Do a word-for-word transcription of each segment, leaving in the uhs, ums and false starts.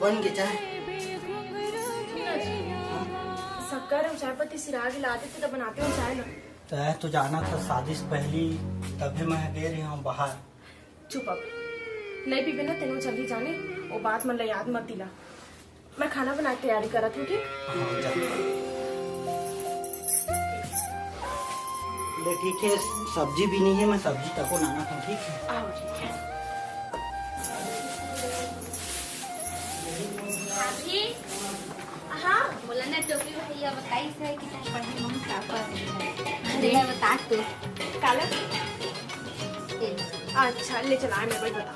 बन के चाय। शक्कर अउ चाय पत्ती सिरा के ला देते, तब बनाते हो चाय ना। तैं तो जानत हस, शादी से पहली तभे मैं गे रहे हूँ बाहर। चुप अब, नहीं पीबे ना तेनो चल ही जाने, वो बात मन ला याद मत दिला। मैं खाना बना के तैयारी करत हूँ, ठीक? हाँ, जा। ले ठीक है, सब्जी भी नहीं है, मैं सब्जी तको लाना था, ठीक है? आओ, ठीक है। भाभी, हाँ, बोला ना, टोपी भैया बताइस हे कि तैं पढ़े में टॉपर हे। अरे। ले बता तो। काला? ये। अच्छा, ले चला, मैं भाई बता।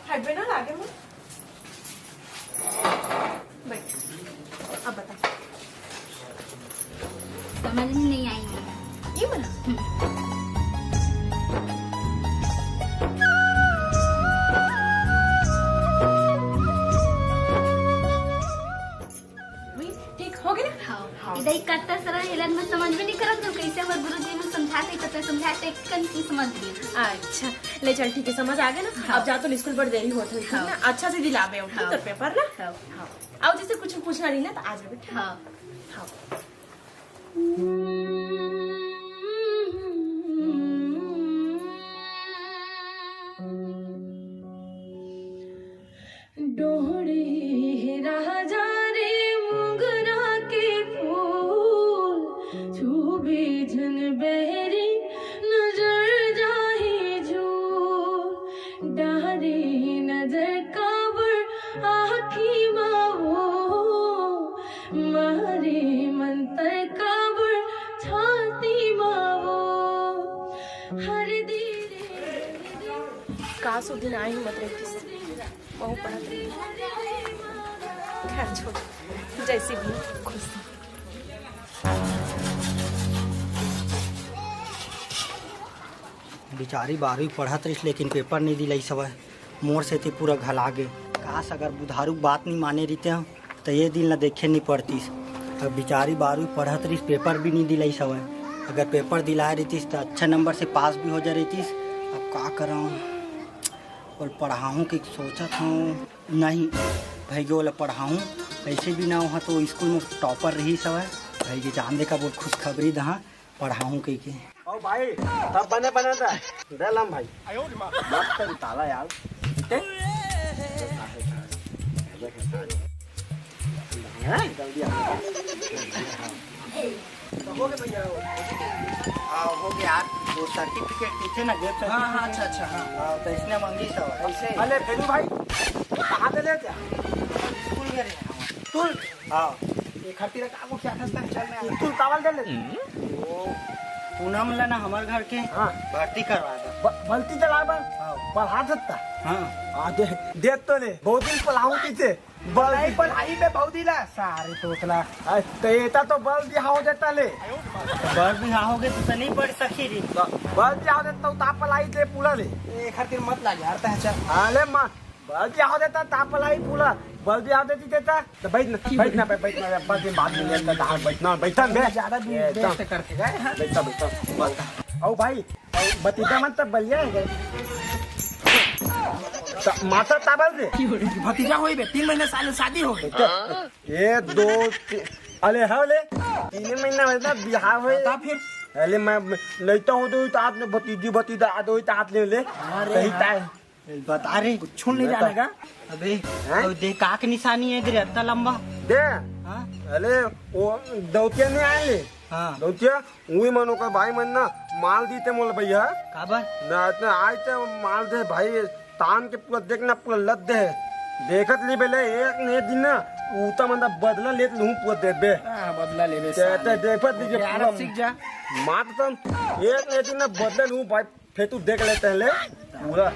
हटबे ना लागे में। बैठ, अब बता। समझ में नहीं आई। ये वाला? हम्म। वही, ठीक हो गया? हाँ। हाँ। इधर ही करता सरा हेलन में समझ में नहीं करत, तो कैसे हमारे गुरु जी ने समझाते, तो समझाते, कन की समझ गई। अच्छा, ले चल, ठीक है, समझ आ गया ना? हाँ। अब जा, तो स्कूल पर देरी होत होई, ठीक हाँ। ना? अच्छा से दिलाबे, ठीक हाँ। तोर पेपर ना? हाँ। हाँ। अउ जैसे कुछ पूछना रही ना, तो आ जाबे, ठीक? हाँ। हाँ। डोहड़ी हे राजा रे, मोंगरा के फूल, छूबे झन बहरी, नजर जाही झूल। डारे नजर काबर आँखी मा वो, मारे मंतर काबर छाती मा वो। हर धीरे काश वो दिन आए ही मत रहितिस, बहुत पढ़त रही। खैर छोड़, जैसी भी खुश। बिचारी बारहवीं पढ़त रहिस, लेकिन पेपर नइ दिलाइस हवय। मोर सेती पूरा घला गे। काश, अगर बुधारू बात नइ माने रहितेंव, त ये दिन ला देखे नइ पड़तिस। अब बिचारी बारहवीं पढ़त रहिस, पेपर भी नइ दिलाइस हवय। अगर पेपर दिलाए रहितिस, त अच्छा नंबर से पास भी हो जाए रहितिस। अब का करंव? ओला पढ़ाहूँ कि सोचत हंव। नहीं, भइगे ओला पढ़ाहूँ। कइसे भी ना, ओहा तो स्कूल में टॉपर रहिस हवय। भइगे जान दे, कब ओला खुशखबरी दहा। पढ़ाहूँ कहिके। ओ भाई, सब बने बने दा। दे लम भाई। मस्त उताला यार। ठीक है? जल्दी आ। तो हो गया भैया। हाँ, हो गया यार। वो सर्टिफिकेट पीछे ना, gap हाँ, हाँ, सर्टिफिकेट। अच्छा, अच्छा, हाँ। हाँ, तो इसने मांगी सब। ऐसे? अरे फेरू भाई, कहाँ दे ले क्या? स्कूल गए रहे हम। स्कूल? हाँ। ये खरतीरा का को क्या था, चल मैं तू, तू कावल दे ले। वो पूनम ला ना हमार घर के हाँ। भर्ती करवा दे। ब-, भर्ती चला बा। हाँ। पढ़ा सकता। हाँ। हाँ, दे, दे तो ले। बहुत दिन पढ़ाऊँ पीछे। बल्दी पढ़ाई में भौजी ला। सारे तोतला। आ, तो एता तो बल्दी हाव देता ले। बल्दी हाव गे तो नहीं पढ़ सकी रे। तो बल्दी हाव देता तो ता पढ़ाई दे पूरा ले। ए, खरतीर मत लाग यार, तह चल। अरे माँ, बल्दी हाव देता ता पढ़ाई पूरा। बल्दी हाव देती देता। तो बैठ ना, बैठ ना, बैठ, बैठ ना, बाद में, बाद में लेता, हाँ, बैठ ना, बैठ ना, बे। ज्यादा दूर ए, वेस्ट एकदम। करके गए, हाँ। बैठ ना, बैठ ना, बैठ ना। आओ भाई, बतीजा मन तब बलिया है। त-, माता ताबल रे। भतीजा होई बे, तीन महीने साल शादी हो गई। ए, दो, ती-, अले, हाँ, ले। तीन महीना होई ना, बिहाव होई। बता फिर। अले, मैं, मैं लइता हो तो, तो आपने भतीजी, भतीजा, आ दो, तो आप ले, ले। अरे कहीं हाँ। ताई। बता रे। कुछ नहीं बता। जानेगा। अबे, हैं? अब देख, का के निशानी है इधर, इतना लंबा। दे। हाँ? अले, वो दौतिया नहीं आए ले। हाँ। दौतिया, उही मन ओकर भाई मन ना माल दीते मोला भैया। काबर? ना इतना आज ते माल दे भाई, तान के पूरा देखना पूरा लद दे। देखत ली बेले एक ने दिन ना उता मन बदला लेत लूं पूरा देबे। हाँ, बदला लेबे ते, साले। ते देखत ली के ओके, पूरा आरत सीख जा। मात तन एक ने दिन ना बदला लूं भाई, फिर तू देख लेते हैं ले पूरा।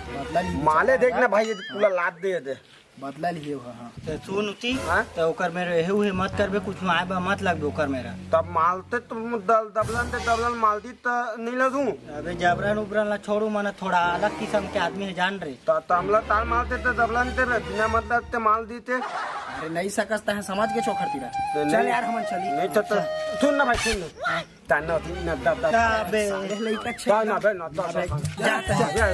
बदला ली माले बेचारा देखना भाई, ये पूरा लाद दे दे। बदला लिए हो, हाँ। ते सुन उती, हाँ? ते ओकर मेरे एहे उहे मत करबे, कुछ में आए बा मत लगबे ओकर मेरा। तब मालते तुम दल-, दबलन ते दबलन मालती त नहीं लदूं। अबे जबरन उबरन ला छोड़ू, मने थोड़ा अलग किस्म के आदमी है जान रे। त-, तमला ताल मालते ते दबलन ते रे, बिना मतलब ते माल दीते। अरे नहीं सकस तह समझ के चोखर तीरा। तो चल नहीं, यार हमन चली। नहीं तो, तो सुन ना भाई, सुन ना। हाँ। ताना, सुन ना, दब, दब। अबे। अरे लइका छे। ताना बे, ना, दब, दब, दब। जा, जा।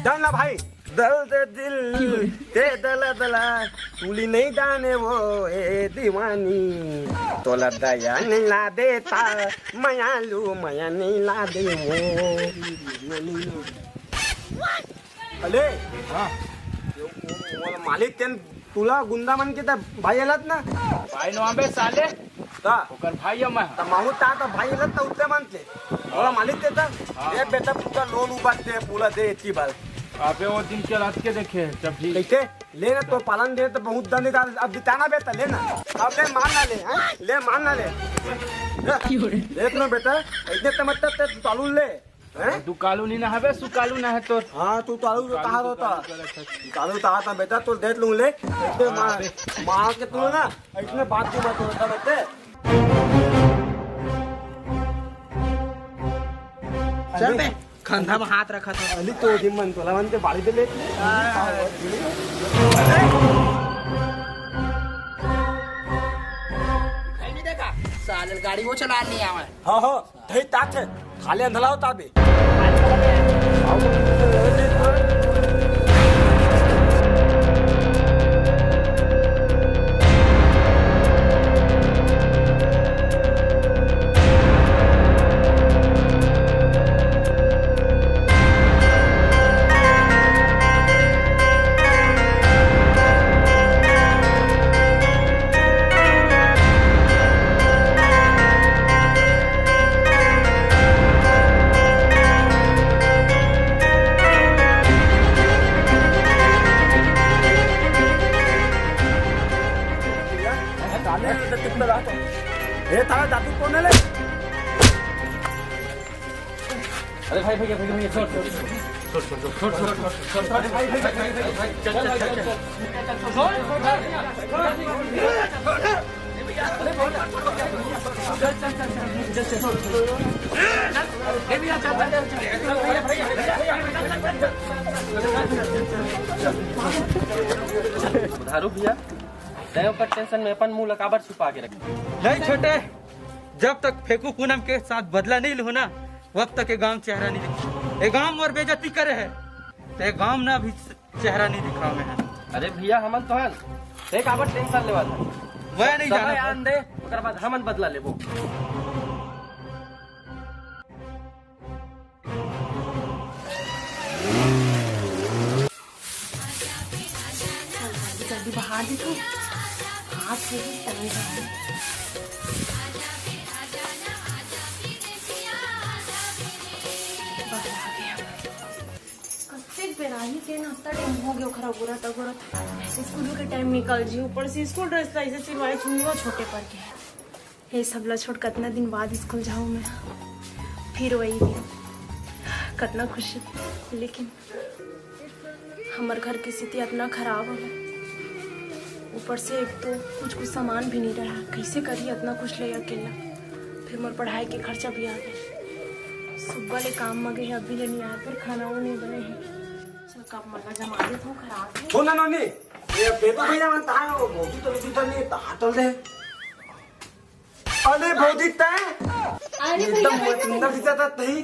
जा ना भाई। दल दे दिल, दे दला दला, तुली नहीं दाने वो ए दीवानी। तोला दया नहीं ला देता, मया लू, मया नहीं ला दे वो। अले, हाँ। मोला मालिक तेन तुला गुंदा मन के त भाई हलत ना? भाई नो अबे साले। ता? ओकर भाई हम हैं। त महू ता त भाई हलत त उत्ते मन के। मोला मालिक ते त? हाँ। ए बेटा, पूरा लोन उबार दे, पूरा दे इतनी बार। अबे वो दिन के रात के देखे, जब भी कैसे? ले ना, तो पालन दे तो बहुत दंड डाल, अब बिताना बेटा, ले ना। अब ले, मान ना ले, हाँ? ले, मान ना ले। देख ना बेटा, इतने तमत्ता ते चालू ले। हैं? तू कालू नहीं ना हबे, सुकालू ना है तोर। हाँ, तू कालू तो कहा होता। कालू तो आता बेटा, तू देख लूँ ले। इतने मार, मार के तू ना, इतने बात क्यों मत होता बेटे। चल बे, कंधा में हाथ रखा था। अली तो दिन मन तोला मन के बाड़ी पे ले। नहीं देखा, साले गाड़ी वो चला नहीं आवे। हाँ, हाँ। धई तात है, खाली अंधला होता बे। ए, तारा दादू कौन है ले? अरे भाई, भाई, भाई, भाई, छोड़, छोड़, छोड़। अरे भाई, भाई, भाई, भाई, भाई, चल, चल, चल, चल। उधारू भैया, तय ओकर टेंशन में अपन मुंह ला काबर छुपा के रखे? नहीं छोटे, जब तक फेकू पूनम के साथ बदला नहीं लूँ ना, वब तक ये गांव चेहरा नहीं दिखा। ये गांव मोर बेइज्जती करे है, तो ये गांव ना भी चेहरा नहीं दिखावे है। अरे भैया, हमन तो हन, ते काबर टेंशन लेवत है? वह नहीं समय जाना आन दे, ओकर बाद हमन बदला लेबो। जल्दी, जल्दी बाहर देखो। हाथ से ही तंग है। बस आ गया। कत्ते बेराही के ना, अतना टाइम हो गया ओकरा अगोरत अगोरत। स्कूल के टाइम निकल जी, ऊपर से स्कूल ड्रेस ला ऐसे सिलवाए, चुन्नियो छोटे पर के है। ये सब ला छोड़ कतना दिन बाद स्कूल जाऊँ मैं, फिर वही दिन। कतना खुशी, लेकिन हमर घर के स्थिति अतना खराब है, ऊपर से एक तो कुछ कुछ सामान भी नहीं रहा, कैसे करी अतना कुछ ले अकेला। फिर मोर पढ़ाई के खर्चा भी आ गए, सुबह ले काम में गए, अभी ले नहीं आए, फिर खाना वो नहीं बने है। चल, कब मन ला जमा देत हूँ, खराब है। सुन ना नोनी, ये पेपर भैया मन तहां वो भौजी तो लिखी तो नहीं, तहां तो दे। अरे भौजी तय अरे एकदम भैया, भैया, सुंदर दिखा था तही।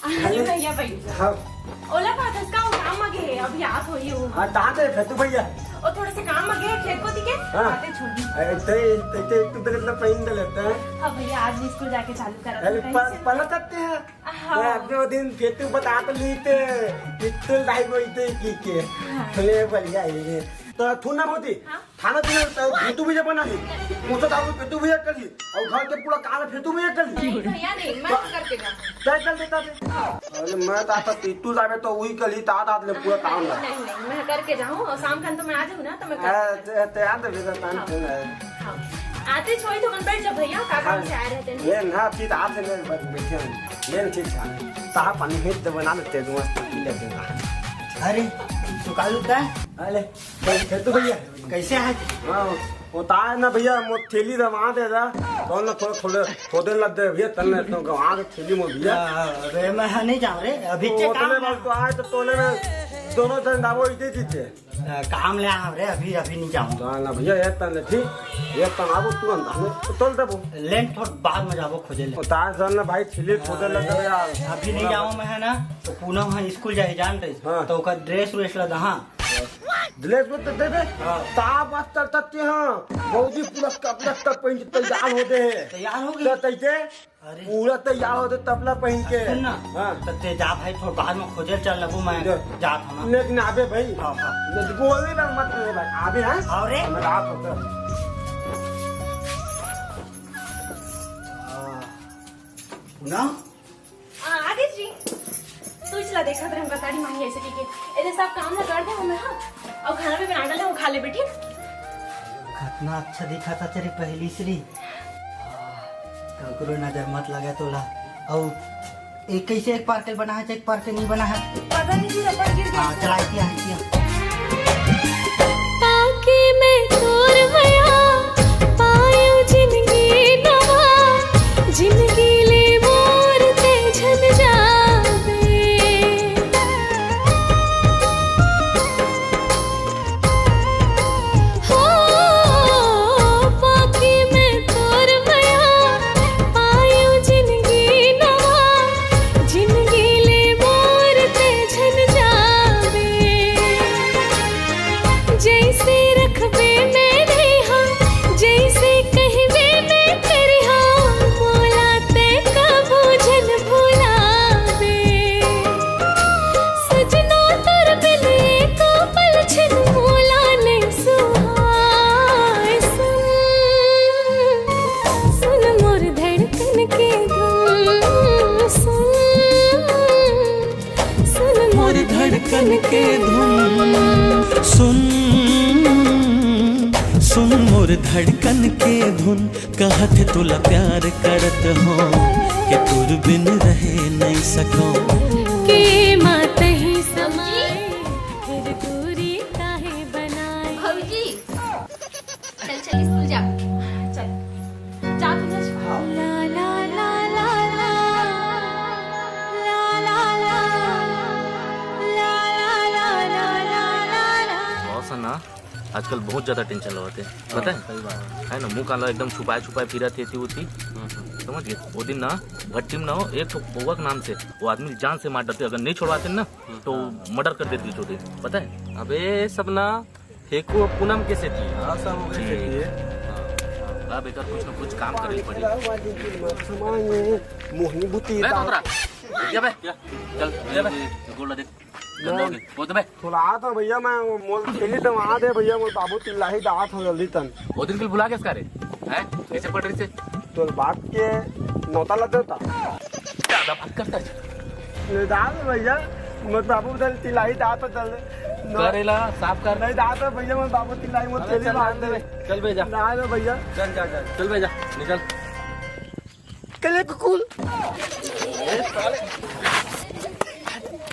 अरे भैया, भैया। हाँ। ओला का था, इसका वो काम आ गए, अभी आस हो ये हो। हाँ, तहां तो फेतू भैया। और थोड़ा सा काम आ गए, खेत को दिखे, हाँ। आते छोड़। अरे तय, तय, तय, तू तो इतना पहन दे लेता है। हाँ भैया, आज भी स्कूल जाके चालू करा अरे था, प-, कहीं से। पलटते हैं। हाँ। मैं अपने वो दिन फेतू बता तो ली थे, पिस्तौल दाई बोलते की के। हाँ। ले बढ़िया ये। तो तू ना होती, हाँ? खाना पीना तो फेतू भैया बना ली, पोछा झाड़ू फेतू भैया कर ली, और घर के पूरा काम फेतू भैया कर ली। नहीं भैया, नहीं, मैं तो करके जाऊँ। तय कर देता थे। अरे मैं तो आता पिस्तौल जावे तो वही कर ली, तात हाथ ले पूरा काम ला। नहीं, नहीं, मैं करके जाऊँ और शाम खान तो मैं आ जाऊँ ना, तो मैं कर अरे, ते, ते याद है, बेटा, तान हाँ। फोन है। हाँ। आते छोड़ी तो बैठ जा भैया, का काम हाँ। से आए रहते हैं। ले ना, फिर आप से मैं बस बैठे हूँ। ले ना, ठीक है। साहब पानी भेज दे, बना लेते हैं, मस्त पी लेते हैं। अरे, सुकालू का? अरे, भाई, खेतू भैया। कैसे है? हाँ, वो तार ना भैया, वो थैली दे, वहाँ दे दा। कौन ना थोड़ा, थोड़े, थोड़े लग दे भैया, तन्ने तो वहाँ के थैली में भैया। अरे, मैं हाँ नहीं जाऊँ रे, अभी वो चेक उतने काम बार तो आए तो तोले में दोनों झन जाबो इते जीते। अ, काम ले आए हंव रे, अभी, अभी नहीं जाऊँ। जान ना भैया, ये तन ले ठीक, ये तन आबो तुरंत, हमें तोल देबो। लेन थोड़ बाद में जाबो खोजे ले। उतार जान ना भाई, छिली खोजे लग गया यार। अभी नहीं जाऊँ मैं, है ना, तो पूनम ह स्कूल जाही जान रही, हाँ। तो ओकर ड्रेस व्रेस ला दहा। ड्रेस में तो देबे, हाँ। ताप आज तलता ते हाँ, भौजी पूरा कपड़ा तक पहन के तैयार हो दे है। तैयार हो गई? तो तैते अरे। पूरा तैयार होते तपला पहन के। सुन ना, हाँ। तो ते जा भाई, थोड़ा बाद में खोजे चल लगू, मैं जा। जात हूँ ना। लेकिन आबे भाई। हाँ, हाँ। ये गोली ना मत ले भाई, आबे हाँ। और रे? मैं रात होता। हाँ। पूनम? हाँ, आ गई जी। तू इसला देखत रहे, बता रही माही ऐसे की के। ए दे सब काम ना कर दे हमें, हाँ। और खाना भी बना डाले, हम खा ले बेटी। कितना अच्छा दिखा था तेरी पहली श्री। ककरो नजर मत लगे तोला। अउ एक कैसे एक पार के बना है, एक पार के नहीं बना है। पता नहीं जी, रबड़ गिर गया। हाँ, चला, किया है, किया। पाके मैं तोर मया, पायो जिंदगी नवा, जिंदगी ले मोर ते झन जावे। हो, पाके मैं तोर मया, पायो जिंदगी नवा, जिंदगी ले मोर ते झन जावे। जैसे रखबे मैं रहिहा, जैसे कहबे मैं करिहा, मोला ते कभू झन भुलावे। सजना तोर बिन एको पल छिन मोला नहीं सुहाए। सुन, सुन मोर धड़कन के धुन, सुन, सुन मोर धड़कन के धुन। सुन, सुन मोर धड़कन के धुन, कहत तोला प्यार करत हो, के तोर बिन रहे नहीं सको। के मातही समाए, फिर दूरी काहे बनाए। भौजी, चल, चल, स्कूल जा। चल, जा तू, जा। ला, ला, ला, ला, ला। ला, ला, ला, ला, ला। बहुत सा ना, आजकल बहुत ज्यादा टेंशन लेवत हे, हाँ, पता है? सही बात है। है ना, मुंह कान ला एकदम छुपाए छुपाए फिरत हे, एती ओती। हम्म, हम्म। समझ गए? वो दिन ना, भट्टी में ना हो, एक ठो कौवा के नाम से वो आदमी जान से मार डालते, अगर नहीं छोड़वाते ना, हम्म, तो हाँ। मर्डर कर देती छोटे, पता है? अबे सब ना, फेंकू अब पूनम के सेती। हाँ, सब ओकरे सेती है। हाँ, अब एकर कुछ ना कुछ काम करे पड़ी। मोहनी बुती बे, तोतरा, ये बे, चल, ये बे, गोड़ ला देख। गंदा हो गया। वो तो बे। थोड़ा आ तो भैया, मैं वो मोल खेली तो वहाँ दे भैया, मोर बाबू तिल्लाही दात हो जल्दी तन। वो दिन कल भुला गया इसका रे? हैं? कैसे पड़ रही से? तोर बाप के नौता लग देता। ज्यादा बात करता है। ले दाल भैया, मोर बाबू उधर तिल्लाही दात हो जल्दी। करेला, साफ कर। नहीं दात हो भैया, मोर बाबू तिल्लाही मोर अरे खेली चल, मार दे। चल बे जा। दाल हो भैया। चल जा, जा। चल बे जा, निकल। कले कुकुर।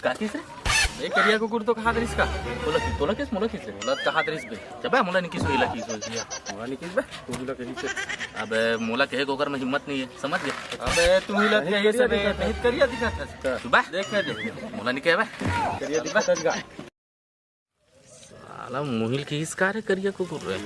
का किस रे? ए, करिया कुकुर तो कहा दरिस का? तोला कि-, तोला किस, मोला किस रे? मोला कहा दरिस बे। जब मोला नहीं किस होई, ला किस होई। मोला नहीं किस बे, तू ही ला कही से। अबे, मोला कहे को ओकर में हिम्मत नहीं है, समझ गए? अबे, तू ही ला कही से बे, करिया दिखा था। तू बा। देख, देख। मोला नहीं कहे बे। करिया दिखा था। साला मुहिल के इस कार्य करिया कुकुर रे।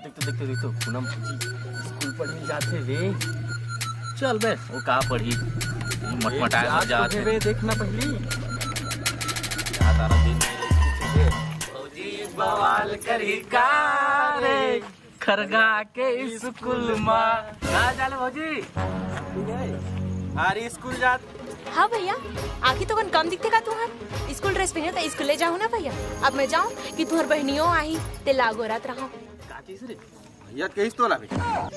देख तो, देख तो, देख तो, पूनम भौजी स्कूल पढ़े जाथे रे। चल बे, वो का पढ़ी? मटमटाए मर जात हे। देखना पहली। भौजी बवाल करही का रे, खरगा के स्कूल मा। का चाल हे भौजी? अरे स्कूल जात। हाँ भैया, आँखी तो कन कम दिखथे का तुँहर? स्कूल ड्रेस पहने त स्कूल ले जाहू ना भैया। अब मैं जाऊँ कि तुँहर बहनियों आही, ते लागो रात रहा। का चीज रे? भैया कहिस तोला बे।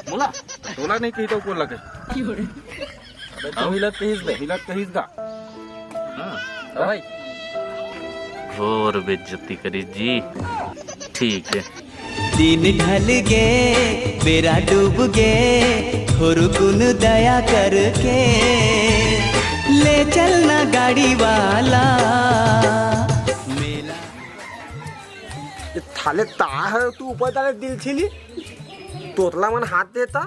मोला? तोला नहीं कही तो कोन ला कही? अबे तू ही ला कहिस बे। तू ही ला कहिस गा। हाँ। भाई। घोर बेइज्जती करी जी। ठीक है। दिन ढल गे, बेरा डूब गे, हो रुकुन दया करके, ले चलना गाड़ी वाला। मेला ये थाले ता है, तू ऊपर ताले दिल छिली, तोतला मन हाथ देता।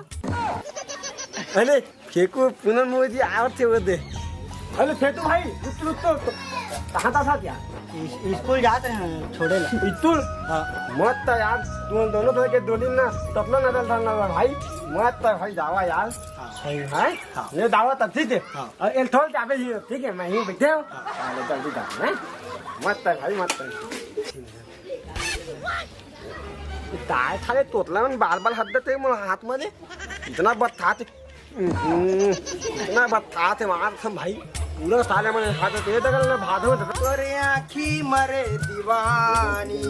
अरे, फेंकू, पूनम मोदी आवत हे वो दे। अरे फेंकू भाई, रुक, रुक, रुक। कहाँ था साथ यार? इस-, स्कूल जात रहे हैं, छोड़े ला। स्कूल? हाँ। मत तो यार, तुम दोनों तरह के दो दिन ना, तपला ना डल ना भाई। मत तो भाई, जावा यार। हाँ। सही है? हाँ। ये दावा तब ठीक है। हाँ। और एक ठोल चाबे ही, ठीक है, मैं ही बैठे हूँ। हाँ। हाँ, ले जल्दी जा, हैं? मत तो भाई, मत तो। ताय थाले तोतला मन बाल बाल हद देते मोर हाथ में दे। इतना बत्था थे। हम्म, इतना बत्था थे मार थम भाई। पूरा साले मन हाथ देते दगल ना भादो दे। तोरे आँखी मरे दीवानी,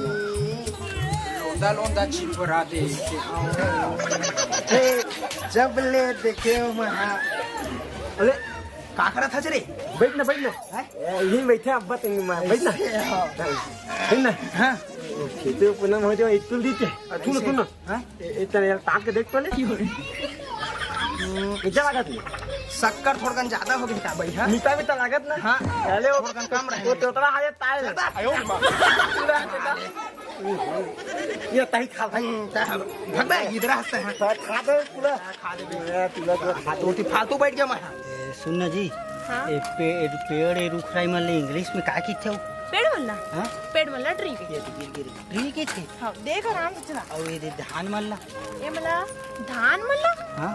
लोंदा लोंदा छिपरा दे। जब ले देखे महा। अरे, का करत हस रे? बैठ ना, बैठ ना। हैं? ए, यहीं बैठे, अब बात नहीं मार, बैठ ना। ऐसे, हाँ। बैठ ना। हाँ। खेते पूनम हो जाओ, एक तुल दीते। आ, तू ना, तू ना। हाँ? ए, ए, चल यार, ताक के देख तो ले। हम्म, मीठा लागत नहीं। शक्कर थोड़कन ज्यादा हो गया का भाई, हाँ? मीठा भी तो लागत ना। हाँ। पहले वो थोड़कन कम रहे। वो तोतला हाले ताए। ज्यादा। आयो माँ। ये तही खा भाई। हम्म, भग बे, इधर हंसते हैं। खा दे पूरा। खा दे बे। ए, पूरा, पूरा खा दे। फालतू बैठ गया मैं। ए, सुन ना जी, हाँ? ए, पे-, ए, पेड़, ए, रुख राई मन ले English में का कहिथे हो? पेड़ मन ला? हाँ? पेड़ मन ला tree कहिथे। ये तो गिर, गिर। Tree कहिथे? हाँ, देख आराम से चला। अउ ये दे धान मन ला? ये मन ला धान मन ला? हाँ।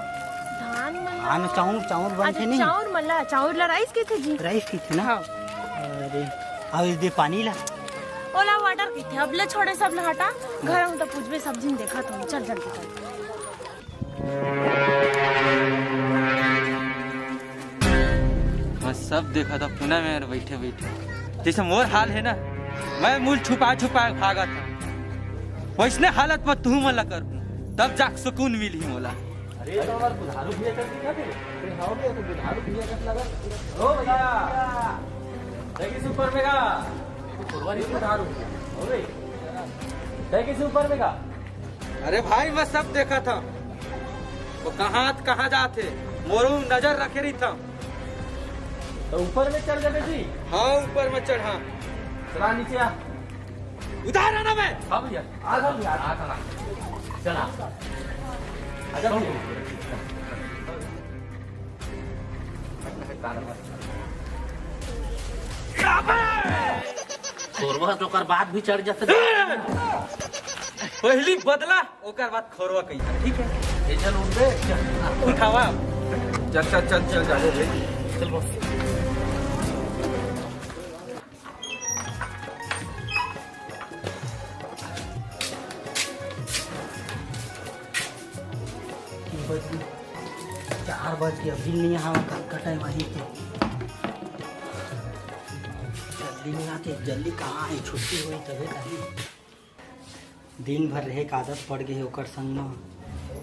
धान मन ला? हाँ, चाउर, चाउर बनथे अच्छा, नहीं? चाउर मन ला, चाउर ला rice कहिथे जी। Rice कहिथे ना? हाँ। अरे, अउ ये दे पानी ला? ओला water कहिथे। अब ले छोड़े सब ला हटा, घर हम तो पूछबे सब झिन देखत हो। चल जल्दी चल। मैं सब देखा था पूनम यार बैठे बैठे, जैसे मोर हाल है ना, मैं मुंह छुपा छुपा भागा था, वैसने हालत में तुहू मन ला करहूं, तब जाके सुकून मिलही मोला। अरे, तो हमार बुधारू भैया कर दिखा दे। अरे, हाँ भैया, तो बुधारू भैया कर लगा। ओ भैया, देखिए सुपर मेगा। बुधारू। ओ भाई, देखिए सुपर मेगा। अरे भाई, मैं सब देखा था। वो कहाँ, कहाँ जात हे, मोरू नजर रखे रही था। तो ऊपर में चढ़ जाते जी। हाँ, ऊपर में चढ़ा। चला नीचे आ। उतार ना मैं। हाँ भैया, आ जाओ यार। आ, आ, आ। चला। आ जाओ। सोरवा तो ओकर बाद भी चढ़ जाते। पहली बदला, ओकर बाद खोरवा कही, ठीक है? ये चल उठ बे। उठावा। चल, चल, चल, चल, जा। चल बस। तीन बज गए, चार बज के अभी नहीं आवा, कतका टाइम आही के। जल्दी नहीं आते, जल्दी कहाँ है, छुट्टी हुई तबे कहीं। दिन भर रहे के आदत पड़ गई ओकर संग म।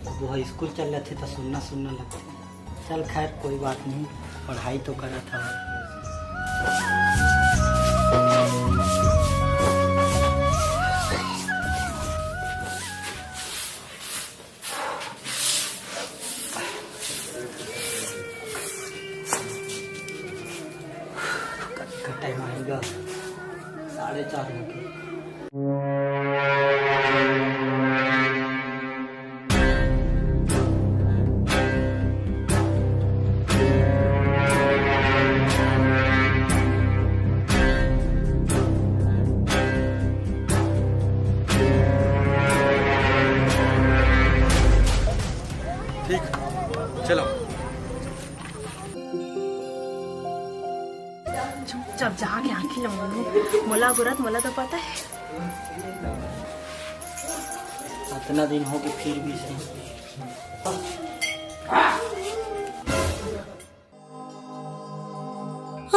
अब वो स्कूल चल जाथे त सुन्ना सुन्ना लगथे। चल खैर, कोई बात नहीं, पढ़ाई तो करत हवय। कतका टाइम आही गा? साढ़े चार हो गे। ठीक, चलो। चुपचाप जाके आँखी लमोलू। मोला गुरत, मोला तो पता है। अतना दिन हो के फिर भी से।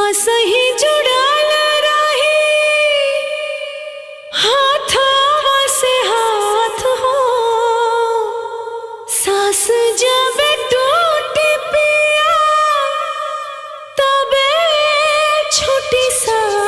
असही जुड़ाल रही हाथवा से हाथ हो, सांस जब टूट पिया, तबे छूटी सांस।